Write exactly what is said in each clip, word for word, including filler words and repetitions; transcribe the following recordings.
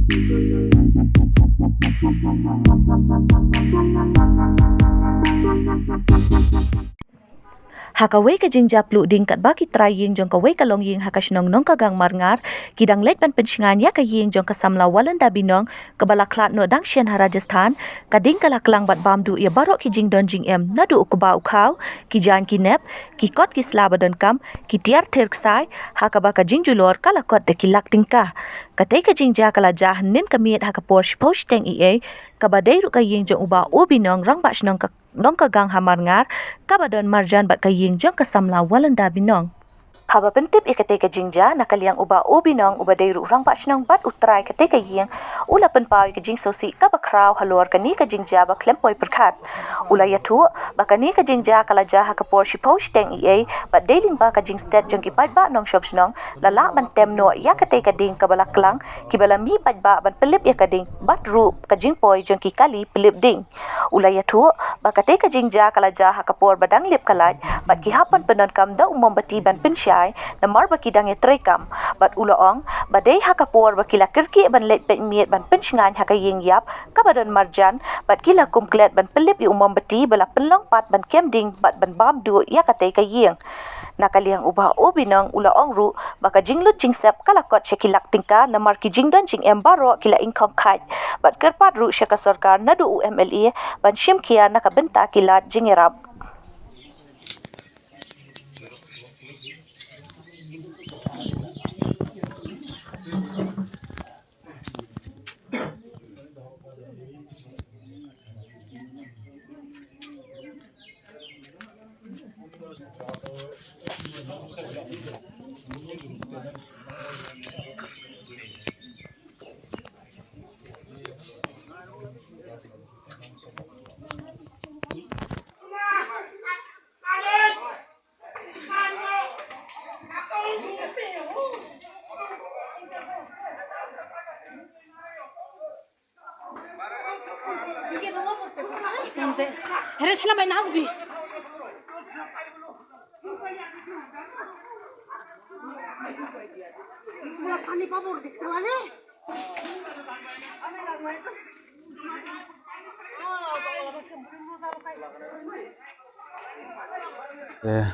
Ha kawei ka jingjia pluh ding katba ki trai ïing jong kawei ka longïing ha ka shnong Nongkagang Marngar ki dang leit ban pynshngaiñ ïa ka ïing jong ka samla Walenda Binong kaba la khlad noh dang shen ha Rajasthan, ka ding ka la klang bad bam duh ïa baroh ki jingdon jingem naduh u kba u khaw, ki jaiñ ki nep, ki kot ki sla ba donkam, ki tiar ther ksai, ha kaba ka jingjulor ka la kot da ki lak tyngka. Katei ka jingjia ka la jia hynnin ka miet ha ka por shiphew shiteng eiei, kaba dei ruh ka ïing jong u Bah O Binong, rangbah shnong ka Nongkagang ha Marngar, kaba don marjan bad ka ïing jong ka samla Walenda Binong. Haba pyntip ïa katei ka jingjia na ka liang u Bah O Binong uba dei ruh rangbah shnong bad u trai katei ka ïing, u la pynpaw ïa ka jingsngewsih kaba khraw halor kane ka jingjia ba khlem poi pyrkhat. U la ïathuh ba kane ka jingjia ka la jia ha ka por shiphew shiteng eiei bad dei lyngba ka jingstet jong ki paidbah nongshong shnong la lah ban tem noh ïa katei ka ding kaba la klang, kiba la mih paidbah ban pynlip ïa ka ding bad ruh ka jingpoi jong ki kali pynlip ding. U la ïathuh ba katei ka jingjia ka la jia ha ka por ba dang lip ka light bad ki hap ban pyndonkam da u mombati ban pynshai namar ba ki dang ïatreikam. Bad u la ong ba dei ha ka por ba ki la kyrkieh ban leit peit miet ban pynshngaiñ ha ka ïing ïap kaba don marjan bad ki la kum klet ban pynlip ïa u mombati ba la pynlong pat ban kem ding bad ban bam duh ïa katei ka ïing. Na ka liang u Bah O Binong u la ong ruh ba ka jinglut jingsep ka la kot sha ki lak tyngka namar ki jingdon jingem baroh ki la ingkhong khait. Bad kyrpad ruh sha ka sorkar naduh u M L A ban shim khia na ka bynta ki lad jingïarap. Heres lama nasbi. Pura pani pabor diskala ne. Eh,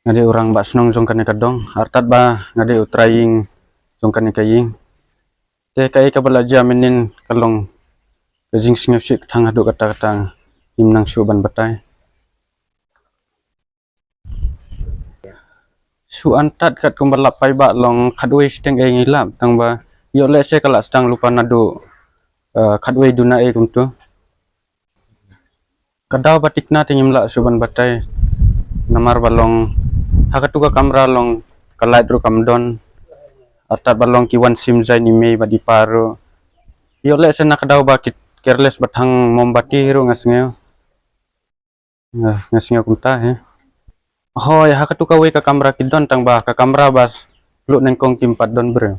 nga dei u rangbah shnong jong kane ka dong, artat ba nga dei u trai ïing jong kane ka ïing. Te kaei kaba la jia mynnin ka long ka jingsngewsih kthang haduh katta katta, ngim nang shuh ban batai. Shu antat katkum ba lap paidbah long khatwei shiteng ei ngi lap, tang ba ïoh lehse ka la sdang lypa naduh, eh, khatwei duna ei kumtu. Ka daw ba thikna te ngim lah shuh ban batai. Namar ba long ha katu ka kamra long ka light ruh kam don. Artat ba long ki wan sim jaiñ i mei bad i pa ruh. Ïoh lehse na ka daw ba ki careless ba thang mombati ruh nga sngew. Nga, nga sngew kumta hi. Hooid, ha katu kawei ka kamra ki don, tang ba ka kamra ba pluh nyngkong kim pat don briew.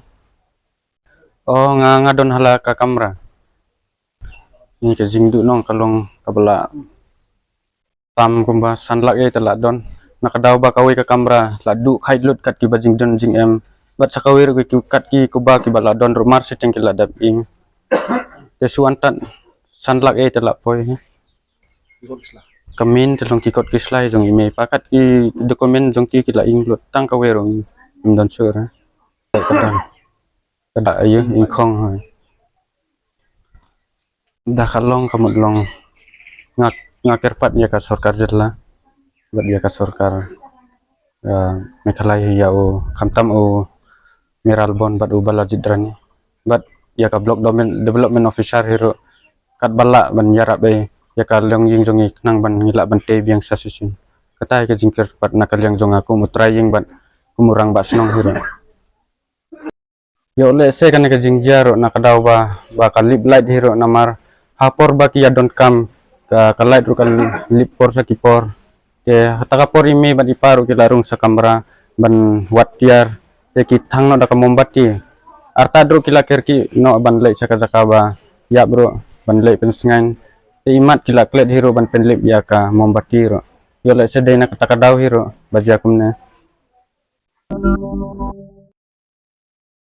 Oh, nga, nga don ha la ka kamra. Ni ka jingduh nong ka long kaba la tam kumba san lak ei te la don. Na ka daw ba kawei ka kamra la duh khait lut kat kiba jingdon jingem. Bad sa kawei ruh ki kat ki kuba kiba la don ruh mar shiteng ki la dep ing. Te shu antat san lak ei te la poi. Ka mei te long ki kot ki slai jong i mei, pa kat ki document jong ki ki la ing lut, tang kawei ruh ngim don shuh re. Ka dang, ka dang ayu ingkhong hoi. Da ka long ka mut long nga, nga kyrpad ïa ka sorkar jylla bad ïa ka sorkar, eh, Meghalaya, ïa u khamtam u Mayralborn bad u Balajied Ranee bad ïa ka block development, development officer hi ruh katba lah ban ïarap ei ïa ka longïing jong ngi khnang ban ngi lah ban tei biang sa shisien. Kata hi ka jingkyrpad na ka liang jong nga kum u trai ïing bad kum u rangbah shnong hi ruh. Ïoh lehse kane ka jingjia ruh na ka daw ba, ba ka lip light hi ruh namar ha por ba ki ïa donkam ka, ka light ruh ka lip por sa ki por. Te hata ka por i mei bad i pa ruh ki la rung sa kamra ban wad tiar. Te ki thang noh da ka mombati. Artat ruh ki la kyrkieh noh ban leit sha ka jaka ba ïap ruh ban leit pynsngaiñ. Te imat ki la klet hi ruh ban pynlip ïa ka mombati ruh. Ïoh lehse dei na kata ka daw hi ruh ba jia kumne.